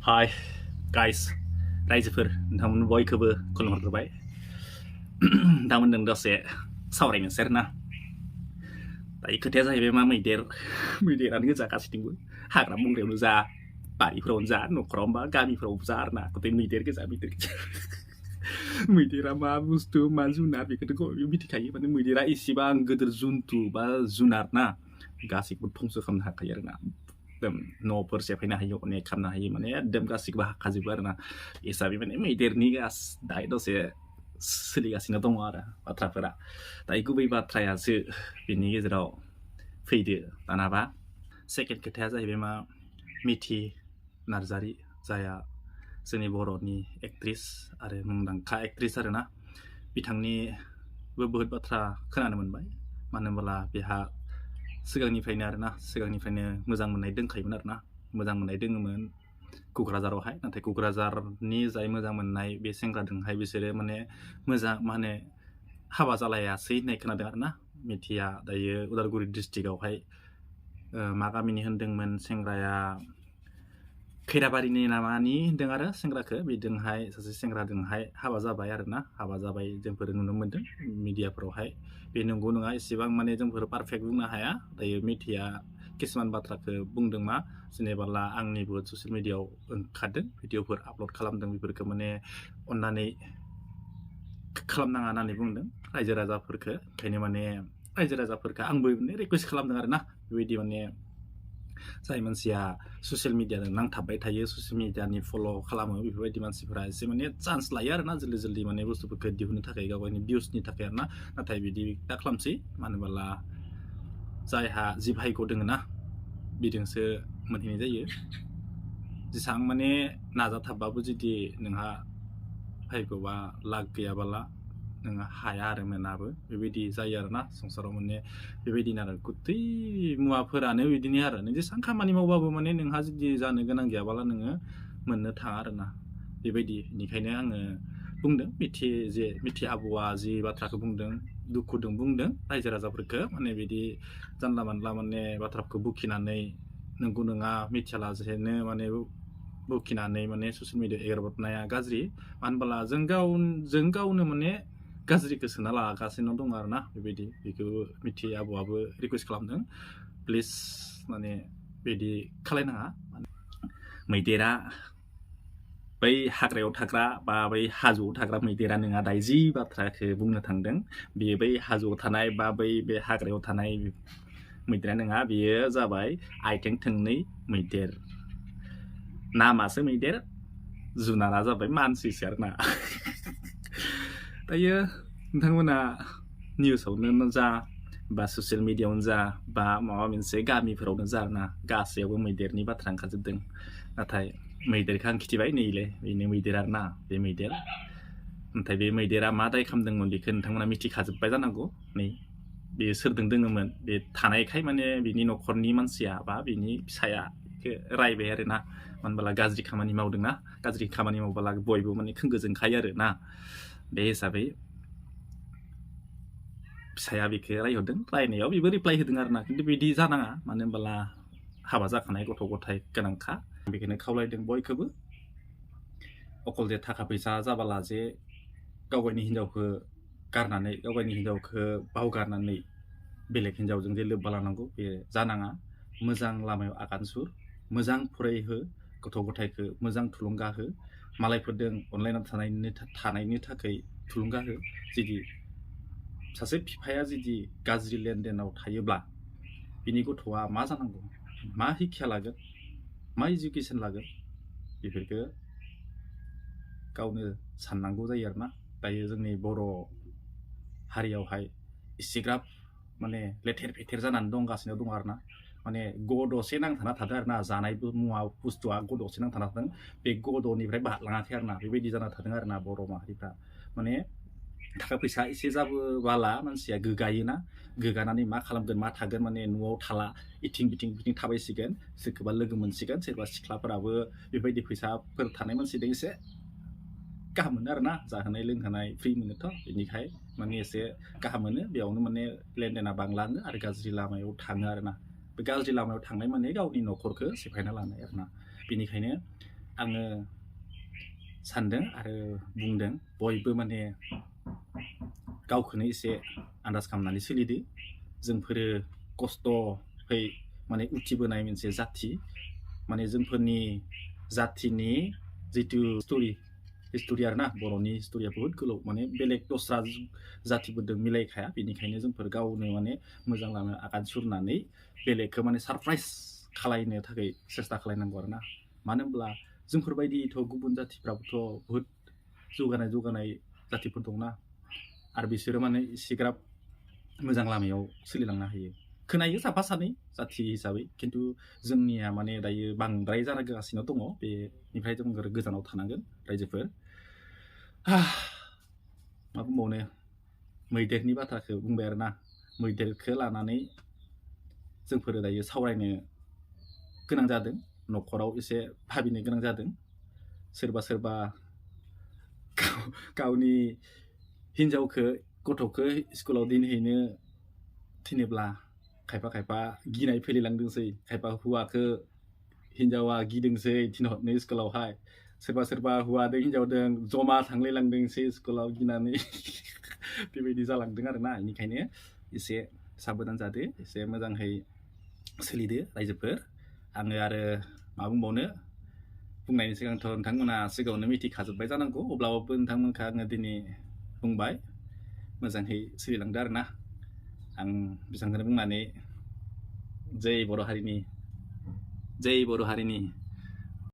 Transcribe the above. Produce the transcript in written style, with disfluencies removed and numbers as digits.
Hi guys रायजोफोर नोंथांमोन बयखौबो खुलुमहरग्रोबाय नोंथांमोनजों दसे सावरायनोसै आरोना दायो खोथाया जाहैबाय मा मैदेरानो गोजा गासैथिंबो हाग्रा बंग्रायावनो जा बारिफोरावनो जा न'खराव बा गामिफोराव जा आरोना गथाय मैदेर गोजा मैदेरा मा बुस्थु मा जुनार बेखौथ' मिथिखायो माने मैदेरा एसेबां गिदिर जुन्थु बा जुनार ना गासैखौबो धंस' खालामनो हाखायो आरोना एकदम न'फोर सेफायनो हायो अनेक खालामनो हायो माने एकदम गासैखौबो हाखाजोबो आरोना हिसाबै माने मैदेरनि दायो दसे सोलिगासिनो दङ आरो बाथ्राफोरा दायो गुबै बाथ्रायासो बिनि गेजेराव फैदो दानाबा सेकेन्ड खोथाया जाहैबाय मा मिथि नार्जारि जाया जोंनि बर'नि एक्ट्रिस आरो मुंदांखा एक्ट्रिस आरोना बिथांनिबो बहुद बाथ्रा खोनानो मोनबाय मानो होनोब्ला बेहा सिगांनिफ्रायनो मोजां मोननाय दंखायोमोन आरोना मोजां मोननाय दङमोन क'क्राझारावहाय नाथाय क'क्राझारनि जाय मोजां मोननाय बे सेंग्राजोंहाय बिसोरो माने मोजां मा होनो हाबा जालायासै होननाय खोनादों आरोना मिथिया दायो उदालगुरि डिस्ट्रिक्टआवहाय मा गामिनि होनदोंमोन सेंग्राया खैराबारिनि नामानि होनदों आरो सेंग्राखौ बिजोंहाय सासे सेंग्राजोंहाय हाबा जाबाय आरोना हाबा जाबाय जोंफोर नुनो मोन्दों मिडियाफोरावहाय बे नंगौ नङा एसेबां माने जोंफोर पारफेक्ट बुंनो हाया दायो मिथिया किसुमान बाथ्राखौ बुंदों मा जेनेबा आंनिबो ससियेल मिडियायाव ओंखारदों भिडिअफोर आपल'ड खालामदों बेफोरखौ माने अननानै खालामनाङा होननानै बुंदों रायजो राजाफोरखौ ओंखायनो माने रायजो राजाफोरखौ आंबो माने रिकुवेस्ट खालामदों आरोना बेबायदि माने जाय मानसिया ससियेल मिडियाजों नांथाबबाय थायो ससियेल मिडियानि फल' खालामो बेफोरबायदि मानसिफोरा एसे माने चान्स लायो आरोना जल्दि माने बुस्थुफोरखौ दिहुननो थाखाय गाव गावनि भिउसनि थाखाय आरोना नाथाय बिदि दा खालामसै मानो होनोब्ला जायहा जि भाग्य दङ ना बिजोंसो मोनहैनाय जायो जेसेबां माने नाजाथाबबाबो जुदि नोंहा भाग्यबा लाक गैयाबोला नोङो हाया आरो मोनाबो बेबायदि जायो आरोना संसाराव माने बेबायदिनो आरो गथै मुवाफोरानो बिदिनो आरो नों जेसेबां खामानि मावबाबो माने नोंहा जुदि जानो गोनां गैयाबोला नोङो मोननो थाङा आरोना बेबायदि बेनिखायनो आङो बुंदों मिथि आबौआ जि बाथ्राखौ बुंदों दुखुजों बुंदों रायजो राजाफोरखौ माने बिदि जानला मानला माने बाथ्राखौ बुखिनानै नंगौ नङा मिथियालासेनो माने बुखिनानै माने ससियेल मिडियायाव एगारहरनाया गाज्रि मानो होनब्ला जों गावनो माने गाज्रिखौ सोना लागासिनो दङ आरोना बेबायदि बेखौ मिथि आबौआबो रिकुवेस्ट खालामदों प्लिज माने बिदि खालायनाङा मैदेरा बै हाग्रायाव थाग्रा बा बै हाजोआव थाग्रा मैदेरा नोंहा दायो जि बाथ्राखौ बुंनो थांदों बेयो बै हाजोआव थानाय बा बे हाग्रायाव थानाय मैदेरा नङा बेयो जाबाय आथिं थोंनै मैदेर नामासो मैदेर जुनारा जाबाय मानसिसो आरोना दायो नोंथांमोना निउसावनो जा बा ससियेल मिडियायावनो जा बा माबा मोनसे गामिफोरावनो जा आरोना गासैयावबो मैदेरनि बाथ्रा ओंखारजोबदों नाथाय मैदेरखौ आं खिथिबाय नैले बेनो मैदेर आरोना बे मैदेर नाथाय बे मैदेरा मा दाय खालामदोंमोन बेखौ नोंथांमोना मिथिखाजोब्बाय जानांगौ नै बे सोरदों दोङोमोन बे थानायखाय माने बिनि न'खरनि मानसिया बा बिनि फिसाया बेखौ रायबाय आरोना मानो होनब्ला गाज्रि खामानि मावदोंना गाज्रि खामानि मावब्ला बयबो माने गोजोनखायो आरोना बे हिसाबै फिसाया बेखौ रायहरदों रायनायाव बेबो रिप्लाय होदों आरोना खिन्थु बिदि जानाङा मानो होनब्ला हाबा जाखानाय गथ' गथाय गोनांखा बेखौनो खावलायदों बयखौबो अकल जे थाखा फैसा जाबाला जे गावगायनि हिन्जावखौ गारनानै गावगायनि हिन्जावखौ बावगारनानै बेलेग हिन्जावजों जे लोब्बा लानांगौ बे जानाङा मोजां लामायाव आगान सुर मोजां फरायहो गथ' गथायखौ मोजां थुलुंगा हो मालायफोरजों अनलायना थानायनि थाखाय थुलुंगा हो जुदि सासे बिफाया जुदि गाज्रि लेनदेनाव थायोब्ला बिनि गथ'आ मा जानांगौ मा हिक्षा लागोन मा इडुकेसन लागोन बेफोरखौ गावनो साननांगौ जायो आरोना दायो जोंनि बर' हारियावहाय इसेग्राब माने लेथेर फेथेर जानानै दंगासिनो दं आरोना माने गद'से नांथाना थादों आरोना जानायबो मुवा बुस्थुआ गद'से नांथाना थादों बे गद'निफ्राय बारलाङाखै आरोना बेबायदि जाना थादों आरोना बर' माहारिफ्रा माने थाखा फैसा एसे जाबोबाला मानसिया गोगायोना गोगानानै मा खालामगोन मा थागोन माने न'आव थाला इथिं बिथिं थाबायसिगोन सोरखौबा लोगो मोनसिगोन सोरबा सिख्लाफोराबो बेबायदि फैसाफोर थानाय मानसिजों एसे गाहाम मोनो आरोना जाहोनाय लोंहोनाय फ्रि मोनोथ' बेनिखाय माने एसे गाहाम मोनो बेयावनो माने लेनदेना बांलाङो आरो गाज्रि लामायाव थाङो आरोना बे गाज्रि लामायाव थांनाय माने गावनि न'खरखौ सेफायना लानाय आरोना बेनिखायनो आङो सानदों आरो बुंदों बयबो माने गावखौनो एसे आन्दाज खालामनानै सोलिदो जोंफोरो खस्थ'यै माने उथिबोनाय मोनसे जाथि माने जोंफोरनि जाथिनि जिथु हिस्ट'रि आरोना बर'नि हिस्ट'रिया बुहुत गोलाव माने बेलेग दस्रा जाथिफोरजों मिलायखाया बेनिखायनो जोंफोर गावनो माने मोजां लामायाव आगान सुरनानै बेलेगखौ माने सारप्राइज खालायनो थाखाय सेस्था खालायनांगौ आरोना मानो होनब्ला जोंफोरबायदिथ' गुबुन जाथिफ्राबोथ' बुहुत जौगानाय जाथिफोर दंना आरो बिसोरो माने एसेग्राब मोजां लामायाव सोलिलांनो हायो खोनायो साफा सानै जाथि हिसाबै खिन्थु जोंनिया माने दायो बांद्राय जागासिनो दङ बेनिफ्राय जों गोजानाव थानांगोन रायजोफोर मा बुंबावनो मैदेरनि बाथ्राखौ बुंबाय आरोना मैदेरखौ लानानै जोंफोरो दायो सावरायनो गोनां जादों न'खराव एसे भाबिनो गोनां जादों सोरबा गावनि हिन्जावखौ गथ'खौ स्कुलाव दोनहैनो थिनोब्ला खायफा गिनाय फैलायलांदोंसै खायफा हौवाखौ हिन्जावा गिदोंसै थिनहरनो स्कुलावहाय सोरबा हौवादों हिन्जावदों जमा थांलायलांदोंसै स्कुलाव गिनानै बेबायदि जालांदों आरोना बेनिखायनो एसे साबधान जादो एसे मोजाङै सोलिदो रायजोफोर आङो आरो मा बुंबावनो बुंनायनि सिगांथ' नोंथांमोना सिगाङावनो मिथिखाजोब्बाय जानांगौ अब्लाबो नोंथांमोनखौ आङो दिनै बुंबाय मोजाङै सोलिलांदो आरोना आं बेसांखौनो बुंनानै जै बर' हारिनि